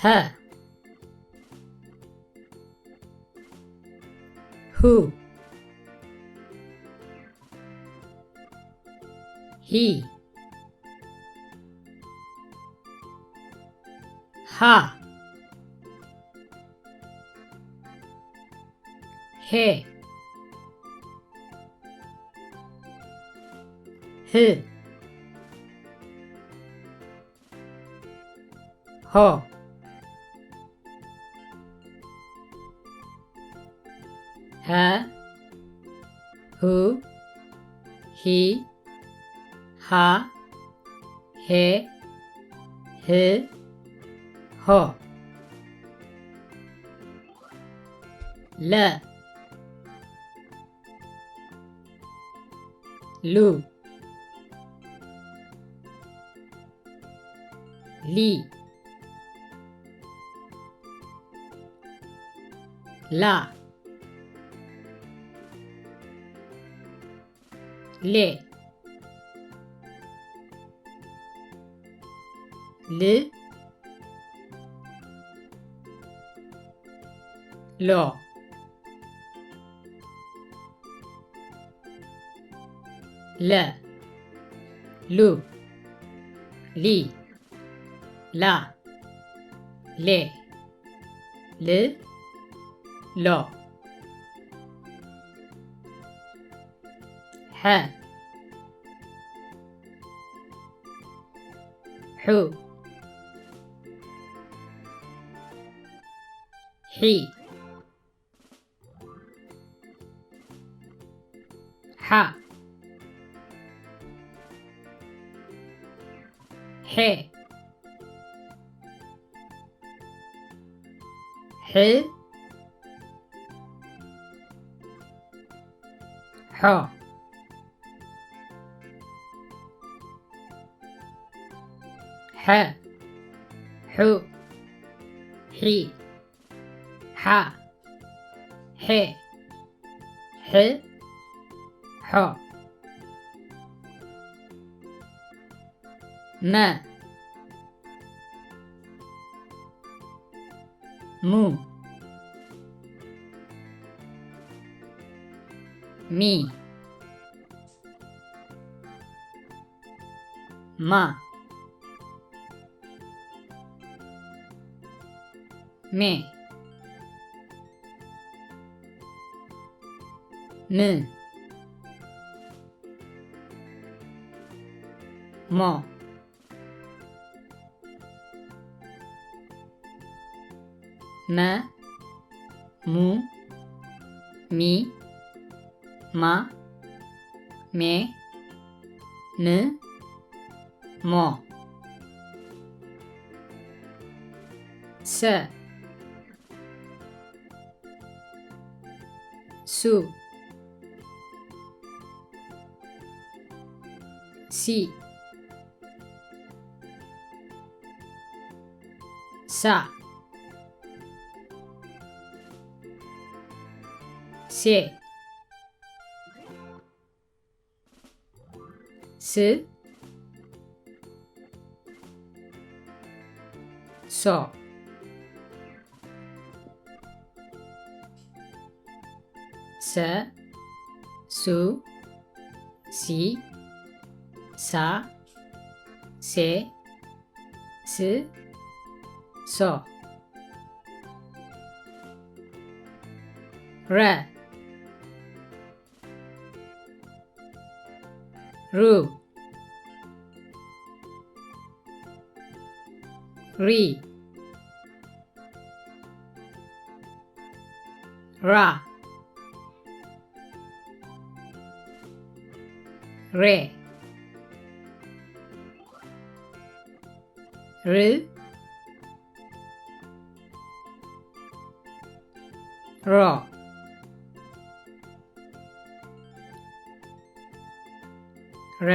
ሀ ሁ ሂ ሃ ሄ ህ ሆ ሀ ሁ ሂ ሃ ሄ ህ ሆ ለ ሉ ሊ ላ ሌ ል ሎ ለ ሉ ሊ ላ ሌ ል ሎ ሐ ሑ ሒ ሓ ሐ ሕ ሖ ሐ ሑ ሒ ሓ ሐ ሕ ሖ መ ሙ ሚ ማ ሜ ም ሞ መ ሙ ሚ ማ ሜ ም ሞ ሰ ሱ ሲ ሳ ሴ ስ ሶ ሰ ሱ ሲ ሳ ሴ ስ ሶ ረ ሩ ሪ ራ ሬ ር ሮ ረ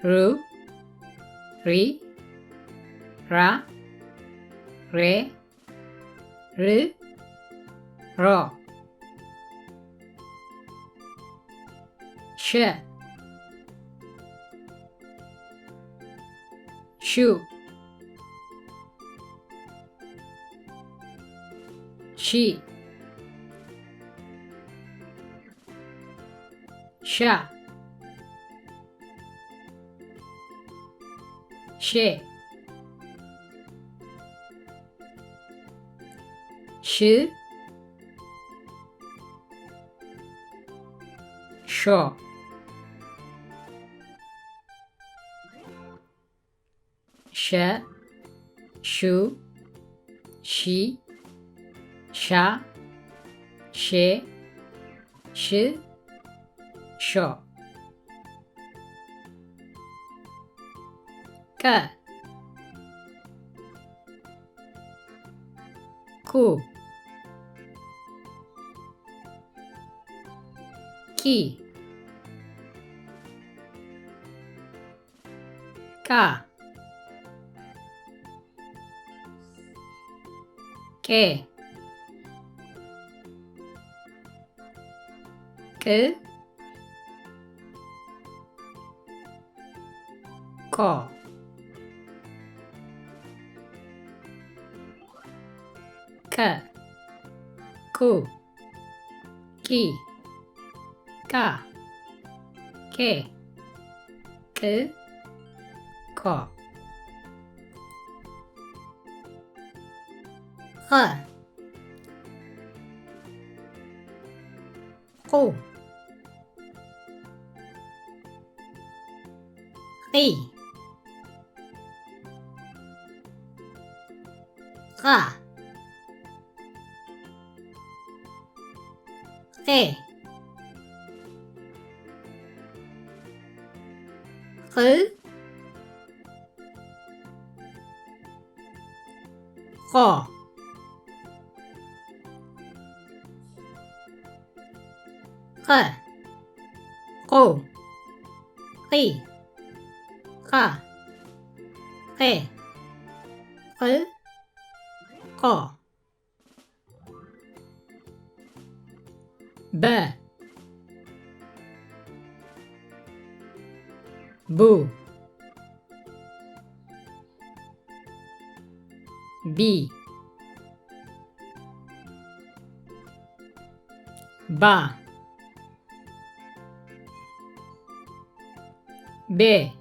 ሩ ሪ ራ ሬ ር ሮ ሸ ሹ ሺ ሻ ሼ ሽ ሾ ሸ ሹ ሺ ሻ ሼ ሽ ሾ ቀ ኩ ቂ ቃ ቄ ቅ ቆ ቀ ቁ ቂ ቃ ቄ ቅ ቆ ቐ ቑ ቒ ቓ ܩ ቕ ቖ ቐ ቑ ቒ ቓ ܩ ܩ ܩ ܒ ቡ ቢ ባ ቤ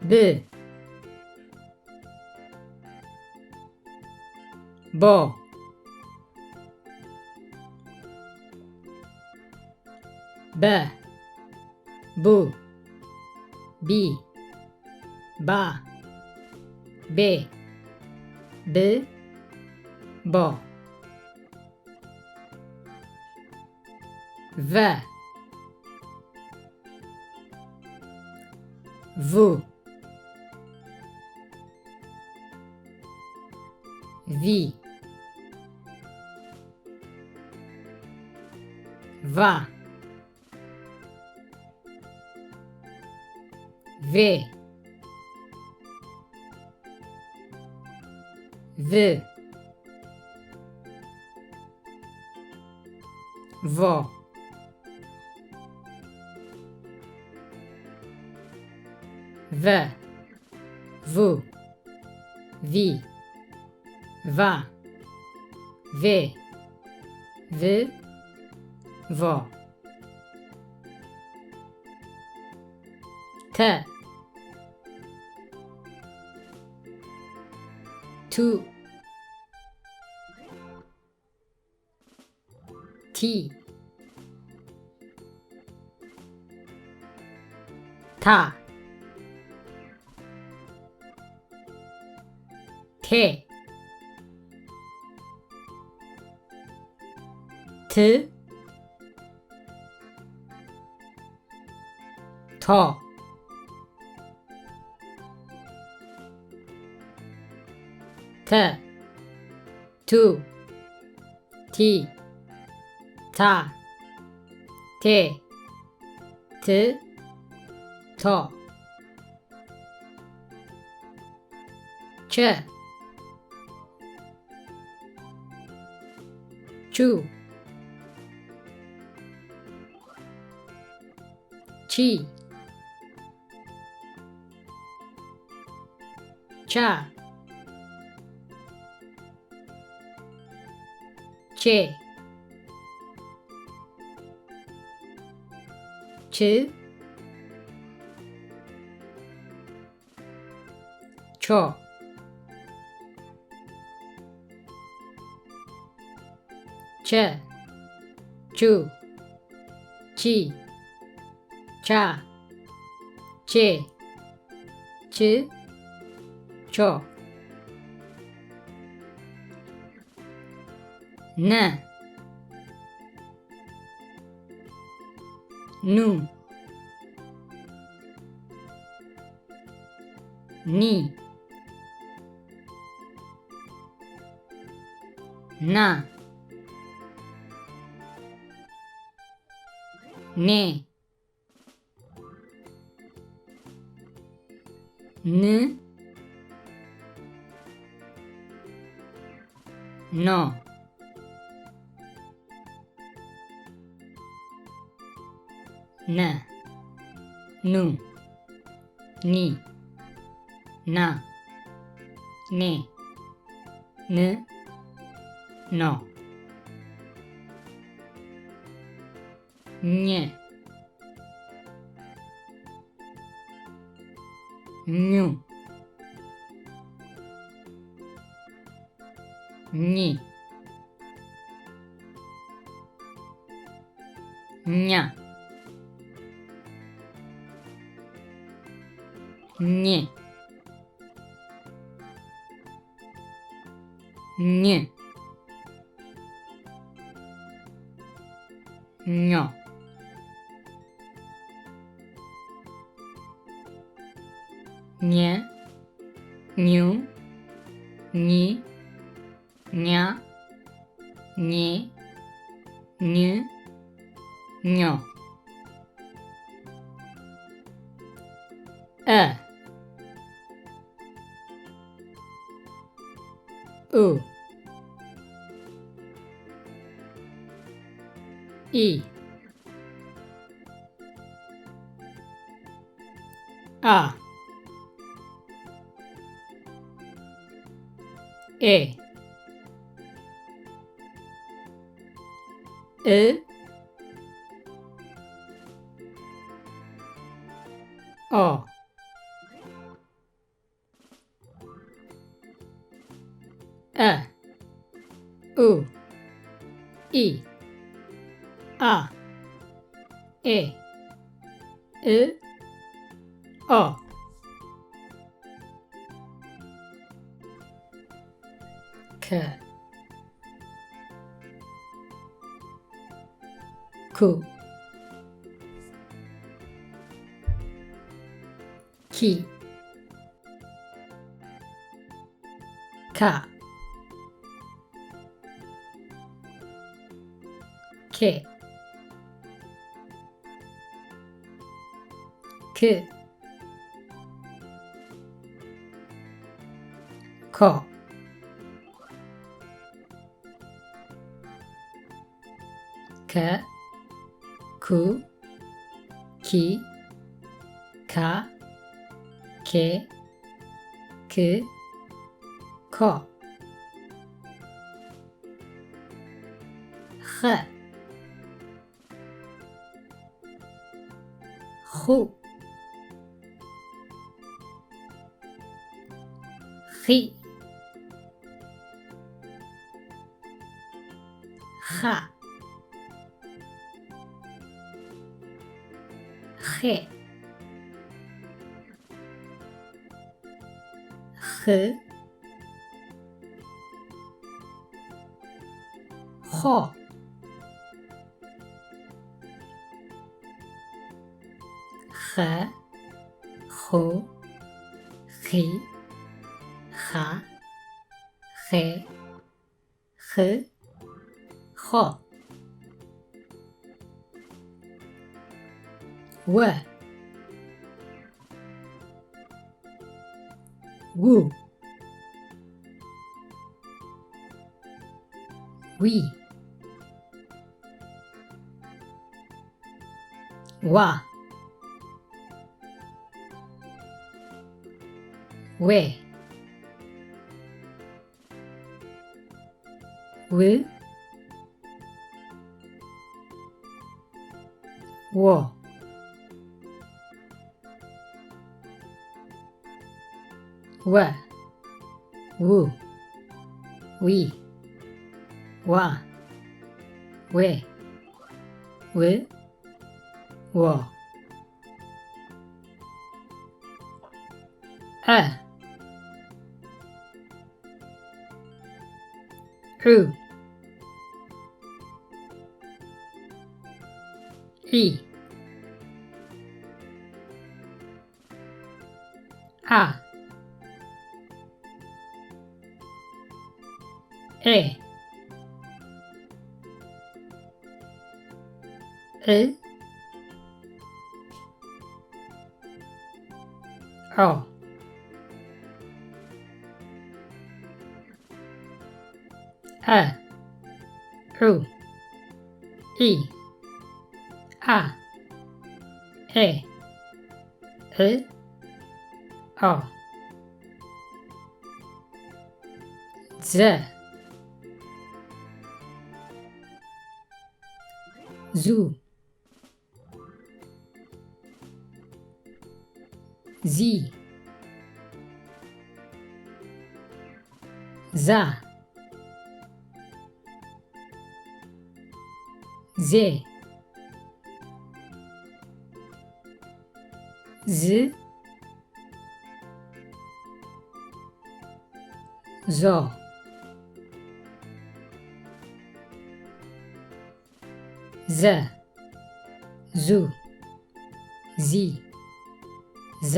ብ ቦ በ ቡ ቢ ባ ቤ ብ ቦ ቨ ቩ ቪ ቫ ቬ ቭ ቮ ቨ ቩ ቪ ቫ ቬ ቭ ቮ ተ ቱ ቲ ታ ቴ ት ቶ ተ ቱ ቲ ታ ቴ ት ቶ ቸ ቹ ቺ ቻ ቼ። ች። ቾ። ቸ። ቹ። ቺ። ቻ። ቼ። ች። ቾ። ነ። ኑ። ኒ። ና። ኔ። ን። ኖ። ነ። ኑ። ኒ። ና። ኔ። ን። ኖ። ኘ። ኙ። ኚ። ኛ። ኘ። ኝ። ኞ። ኘ። ኙ። ኚ። ኛ። ኘ። ኝ። ኞ። አ። ኡ። ኢ። ኣ። ኤ። እ። ኦ። አ። ኡ። ኢ። ኣ። ኤ። እ። ኦ። ከ። ኩ። ኪ። ካ። ኬ። ክ። ኮ። ከ። ኩ። ኪ። ካ። ኬ። ክ። ኮ። ኸ። ኹ። ኺ። ኻ። ኼ። ኽ። ኾ። ኸ። ኹ። ኺ። ኻ። ኼ። ኽ። ኾ። ወ። ው። ዊ። ዋ። ዌ። ው። و و و ዊ ዋ ዌ ው ዎ ዐ ዑ ዒ ዓ ዔ ዕ ዖ ዐ ዑ ዒ ዓ ዔ ዕ ዖ ዘ ዙ ዚ ዛ ዜ ዝ ዞ ዘ ዙ ዚ ዛ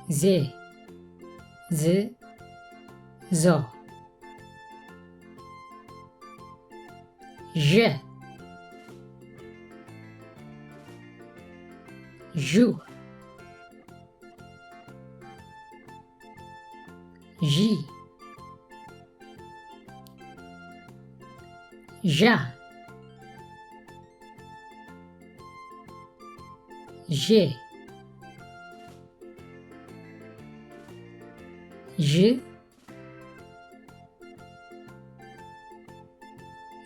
ዜ ዝ ዞ ዠ ዡ ዢ ዣ ዤ ዥ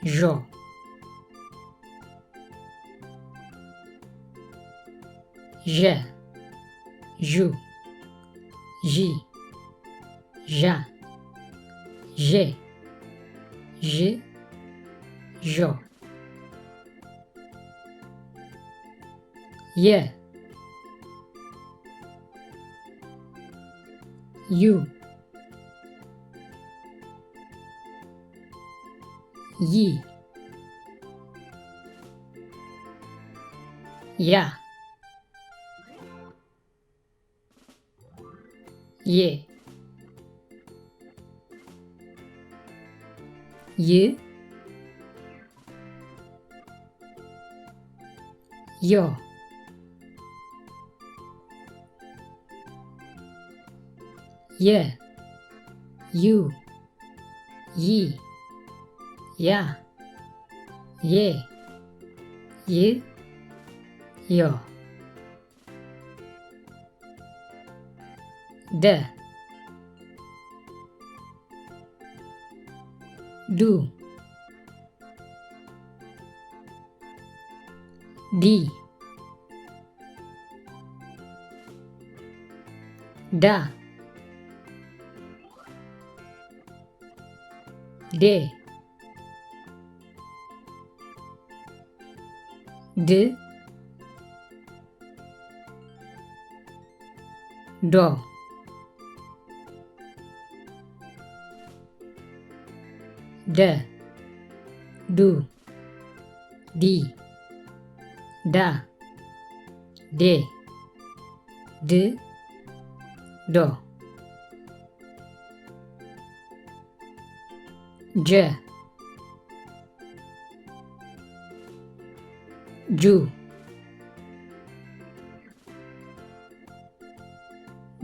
ዦ ዠ ዡ ዢ ዣ ዤ ዥ ዦ የ ዩ ይ ያ ዬ ይ ዮ የ ዩ ይ ያ ዬ ይ ዮ ደ ዱ ዲ ዳ ዴ ድ ዶ ደ ዱ ዲ ዳ ዴ ድ ዶ ጀ ጁ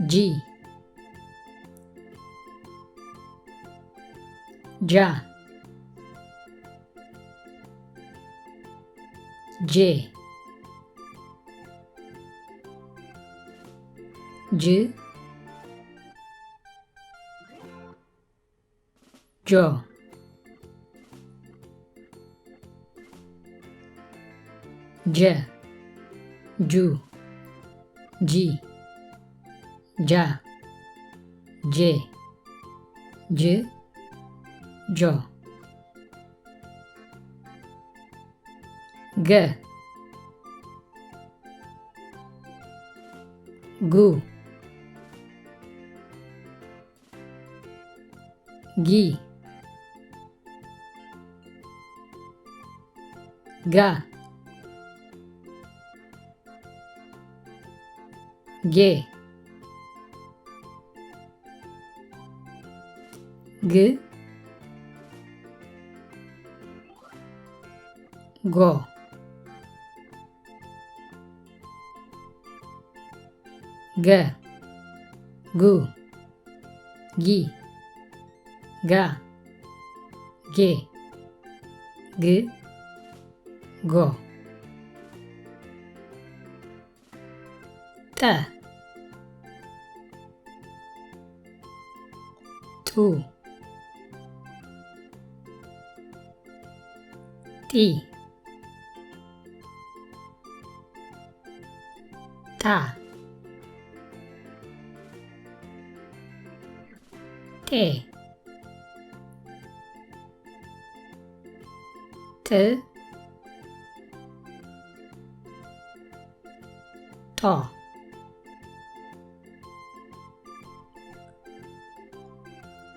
ጂ ጃ ጄ ጅ ጆ ጀ፣ ጁ፣ ጂ፣ ጃ፣ ጄ፣ ጅ፣ ጆ። ገ፣ ጉ፣ ጊ፣ ጋ፣ ጌ፣ ግ፣ ጎ፣ ገ፣ ጉ፣ ጊ፣ ጋ፣ ጌ፣ ግ፣ ጎ። ጠ፣ ጡ፣ ጢ፣ ጣ፣ ጤ፣ ጥ፣ ጦ፣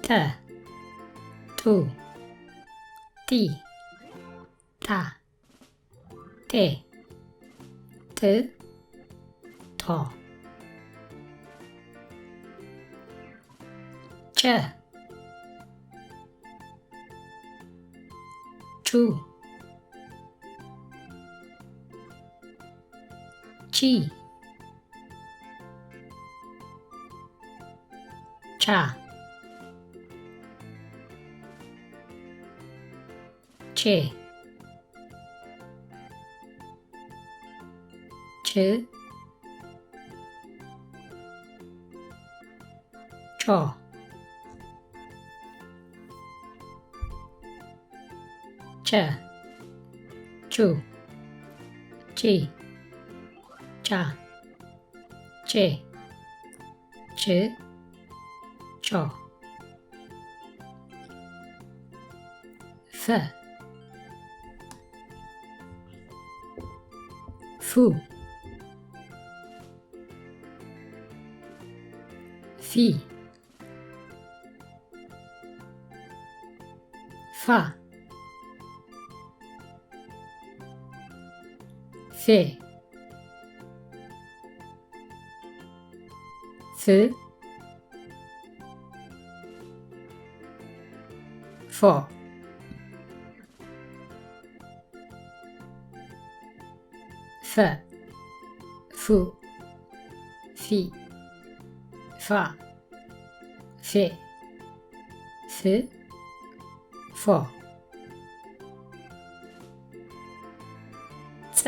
ጠ፣ ጡ፣ ጢ፣ ጣ፣ ጤ፣ ጥ፣ ጦ። ጨ፣ ጩ፣ ጪ፣ ጫ፣ ጬ፣ ጭ፣ ጮ፣ ጨ፣ ጩ፣ ጪ፣ ጫ፣ ጬ፣ ጭ፣ ጮ። ፈ፣ ፉ፣ ፊ፣ ፋ፣ ፌ፣ ፍ፣ ፎ። ፈ፣ ፉ፣ ፊ፣ ፋ፣ ፌ፣ ፍ፣ ፎ። ጸ፣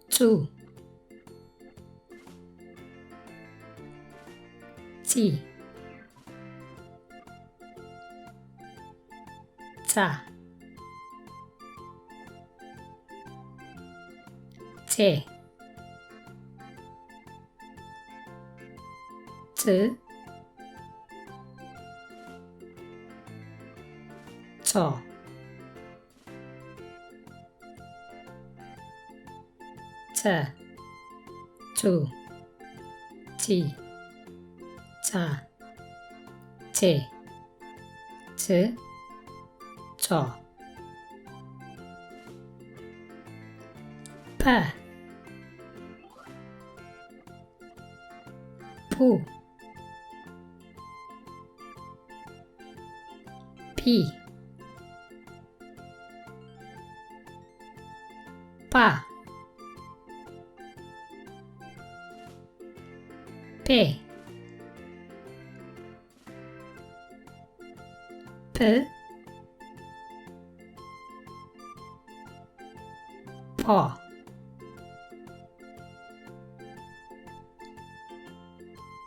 ጹ፣ ጺ፣ ጻ፣ ጼ፣ ጽ፣ ጾ። ጸ፣ ጹ፣ ጺ፣ ጻ፣ ጼ፣ ጽ፣ ጾ። ፐ፣ ፑ፣ ፒ፣ ፓ፣ ፔ፣ ፕ፣ ፖ፣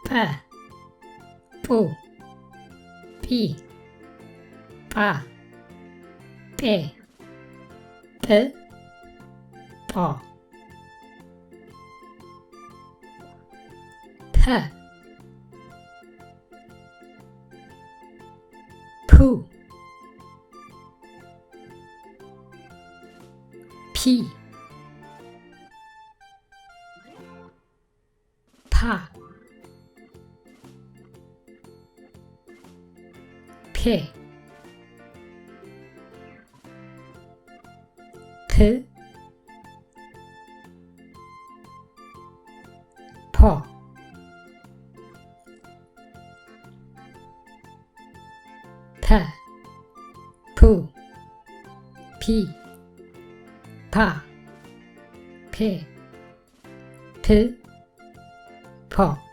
ፐ፣ ፑ፣ ፒ፣ ፓ፣ ጴ ጵ ጶ ፐ ፑ ፒ ፓ ፔ ፕ ፖ ፐ ፑ ፒ ፓ ፔ ፕ ፖ